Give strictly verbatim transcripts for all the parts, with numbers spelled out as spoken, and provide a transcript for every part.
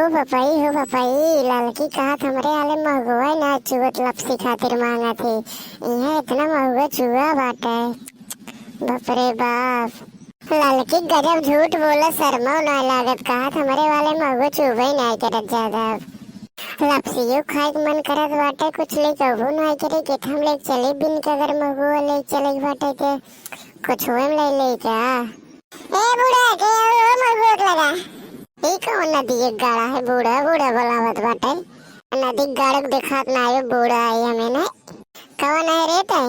ओ पपई हो पपई, ललकी कहत हमरे आले महुआ ना चुअत लपसी खातिर मांगत है। इहाँ इतना महुआ चुआ बाटे, बाप रे बाप। ललकी गजब झूठ बोलत, शर्मो ना लागत, कहत हमरे वाले महुआ चुबे ना करत ज्यादा। लपसियो खाए के मन करत बाटे, कुछ लेके अबो ना करे के हम लेके चले बिन के, अगर महुआ लेके चले के बाटे के कुछ हुए ले ले का। ए बूढ़ा, के और हो महुआ के लगा? ई कौन नदी के गाड़ा है, बूढ़ा बूढ़ा बोलावत बाटे? नदी के गाड़ा के देखात ना आयो, बूढ़ा आई हमें ना। कौन है रे तै?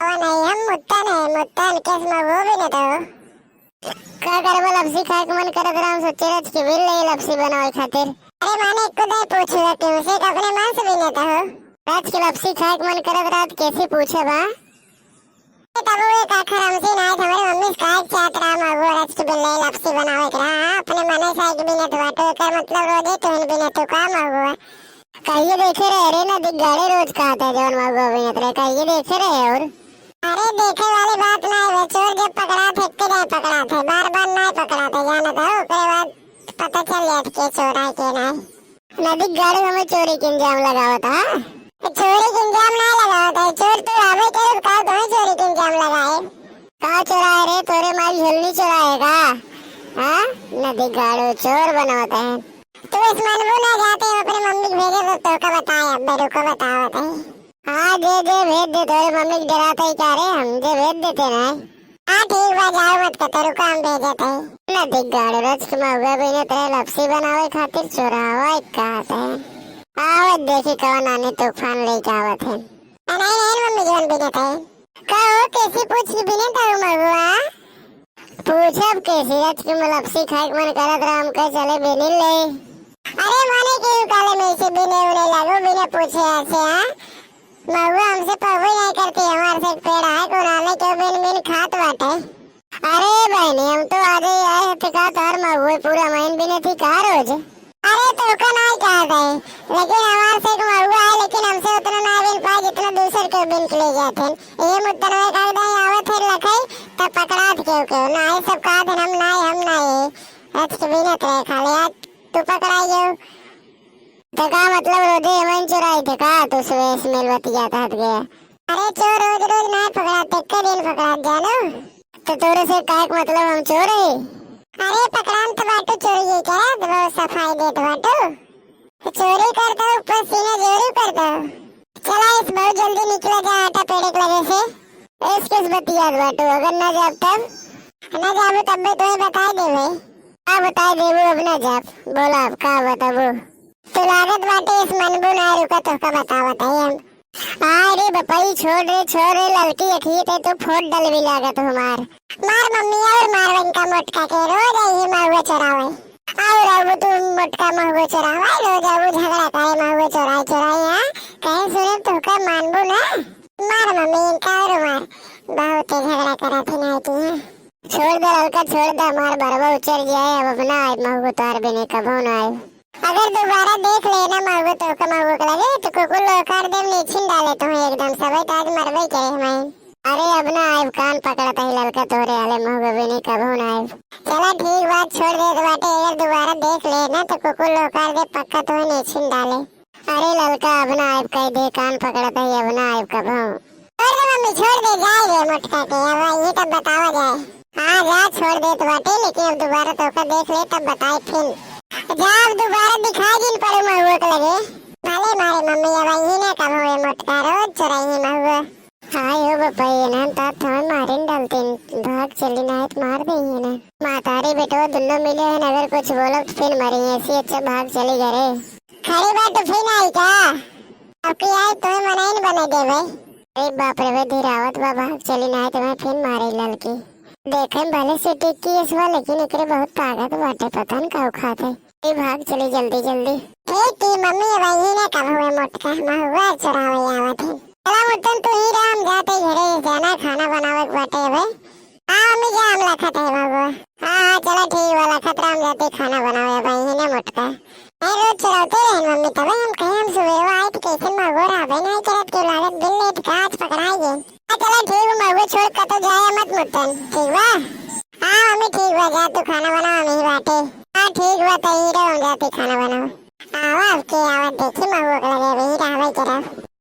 कौन है? हम मुत्तन है, मुत्तन। केस महुआ भी न तो। का करबो, लपसी खाए के मन करत रहा, हम सोचे रच के बिन ले लपसी बनावे खातिर। अरे माने एको दाई पूछ ले तुमसे कि अपने मन से भी न तो। रच के लपसी खाए के मन करत रहा, त कैसे पूछे बा? तब वो एक आखर हमसे ना, हमरे मम्मी से काहे चाहत रहा, महुआ रच के बिल्ले लपसी बनावे के रहा, अपने मने से एक भी न धुआटो, एकर मतलब रोजे तुहिन भी न तू का महुआ? कहिए देखे रहे रे, ना दिग्गाड़े रोज कहत है जवन महुआ भी न रहे, कहिए देखे रहे और। अरे देखे वाली बात ना है, चोर जब पकड़ा थे, एक के जाए पकड़ा थे, बार बार ना पकड़ा थे, जाना था, ओकरे बाद पता चल जात के चोर है के ना। नदी गाड़ू हमें चोरी के इल्जाम लगावत, हाँ? तो चोरी के इल्जाम ना लगावत है, चोर तो आवे करे, का तुम्हें चोरी के इल्जाम लगाए? का चोराए रे, तोरे माई झुलनी चोराए का? हाँ? नदी गाड़ू चोर बनावत है। तू इस मनबू ना जाते, अपने मम्मी के भेजे तो तोका बताए, अब बेरू को बतावत है। हाँ, दे दे, भेज दे, तोरे मम्मी के डराते ही क्या रे, हम जे भेज देते ना। हाँ ठीक बा, जाओ मत कतरू काम भेजत है। नदी गाड़ रच के महुआ बिने तेरे लपसी बनावे खातिर चोरावा एक कहत है। आवत देखी कवन आने तूफान लेके आवत है। नहीं नहीं मम्मी जवन बिनत है। का हो कैसी पूछ के बिनत है महुआ? पूछब कैसी, रच के लपसी खाए के मन करत रहा, हम कहे चले बिने ले। अरे माने के काले में से बिने उने लागो बिना पूछे ऐसे, हाँ? महुआ हमसे पहुबे नहीं करती, हमारे से एक पेड़ है, कोनाले के बिन बिन खात बाटे। अरे बहनी, हम तो आज ही आए थे का तोहर महुए पूरा महीन बिने थी का रोज? अरे तोका नहीं कहत है, लेकिन हमारे से एक महुआ है, लेकिन हमसे उतना ना बिन पाए जितना दूसर के बिन के ले जाते हैं। ये मुद्दन में कर दे, आवे थे लखई, तब पकड़ा थे क्यों क्यों? ना ये सब कहा थे हम ना, हम ना ये। रच के बिनत रहे खाली, आज तू पकड़ाई गयो। तो का मतलब रोजे एमन चुराई थे का? तू सुबह स्मेल बतिया था हट गया। अरे चोर रोज रोज ना पकड़ा, ते के दिन पकड़ा जानो। तो तोरे से काहे के मतलब हम चोर है? अरे पकड़ान तो बाटू चोरी ये क्या? तो बहुत सफाई देत बाटू। तो चोरी कर दो, ऊपर सीना जोरी कर दो। चला इस बहुत जल्दी निकला जा आटा पेड़े के लगे से। इस किस बतिया बाटू, अगर ना जाब तब? ना जाबू तब भी तुम्हें बताई देबे। का बताई देबू अब ना जाब? बोला अब का बताबू? तो लागत बाटे इस मनबू ना रुका, तोहका बतावत है हम। आ रे बपई, छोड़ रे, छोड़ रे, ललकी अखिए ते तो फोड़ डलवी लागत हमार। मार मम्मी और मार वनका मोटका के, रोज आई महुआ चोरावे। और अब तू मोटका महुआ चोरावे, रोज अब झगड़ा करे महुआ चोराई चोराई, हाँ? कहे सुने तोहका मानबू ना? मार मम्मी इनका और मार, बहुत झगड़ा करा थी ना की, हाँ? छोड़ दे ललका, छोड़ दे, मार बरवा उचर जाए, अब अपना आए महुआ तोहर बिने कबो ना आए। अगर दोबारा देख लेना महुआ तोहका महुआ के लगे, तो कुकुर लोकार देम नीचिन डाले तुम्हें एकदम सबे, तो आज मरबे करे हमें। अरे अब ना आइब, कान पकड़त ही ललका तोहरे आले महुआ बिने कबो ना आइब। चला ठीक बात, छोड़ देत बाटे, अगर दोबारा देख लेना तो कुकुर लोकार दे पक्का तुम्हें नीचिन डाले। अरे ललका अब ना आइब कह दे, कान पकड़त ही अब ना आइब कबो। छोड़ दे मम्मी, छोड़ दे, जाए रे मोटका के, अब ये तब बतावा जाए। हाँ जा, छोड़ देत बाटे, लेकिन अब दोबारा तोहका देख ले तब बताए फिर। जा अब दोबारा दिखाई दिन पड़े महुआ के लगे। भले मारे मम्मी, अब यही ना कब हुए मोटका, रोज चुराई महुआ। हाँ यो बपई, एनहन तात हमें मारिन डालतीन, भाग चली ना तो मार देंगे ना। मातारी बेटवा दुन्नो मिले हैं, अगर कुछ बोलब तो फिर मरी, ऐसी अच्छा भाग चली घरे। खड़ी बात तो फिर आई का? अब की आई तुम्हें मनाइन बने देवे। अरे बाप रे, वे धीरावत बा, भाग चली ना तो मैं फिर मारे ललकी। देखे में भले से टिक्की इसवा, लेकिन एकरे बहुत ताकत बाटे, पता न का खात है। ए भाग चली जल्दी जल्दी। ठीक की मम्मी, वही ने कब हुए मोटका महुआ चुरावे आवत है। चला मुत्तन तू ही राम जाते घरे जाना खाना बनावे के बाटे बे। हाँ मम्मी जा हम लखत है महुआ। हाँ हाँ चला ठीक वाला खतरा हम जाते खाना बनावे वही ने मोटका। ए रोज चुराते रहे मम्मी तबे हम कहे हम सुबह वो आए तो कैसे महुआ रहबे नहीं करत के लागत बिल लेट का आज पकड़ाई गए। हाँ, चला ठीक बा, महुआ छोड़ कतो जाए मत मुट्ठन, ठीक बा? हाँ मम्मी, ठीक बा, जा तू खाना बनावा, हम ही बाटे। हाँ ठीक बा, तही रहो, हम जाते खाना बनावा। आवा, अब के आवा, देखी महुआ के लगे, अभी रहबे करब।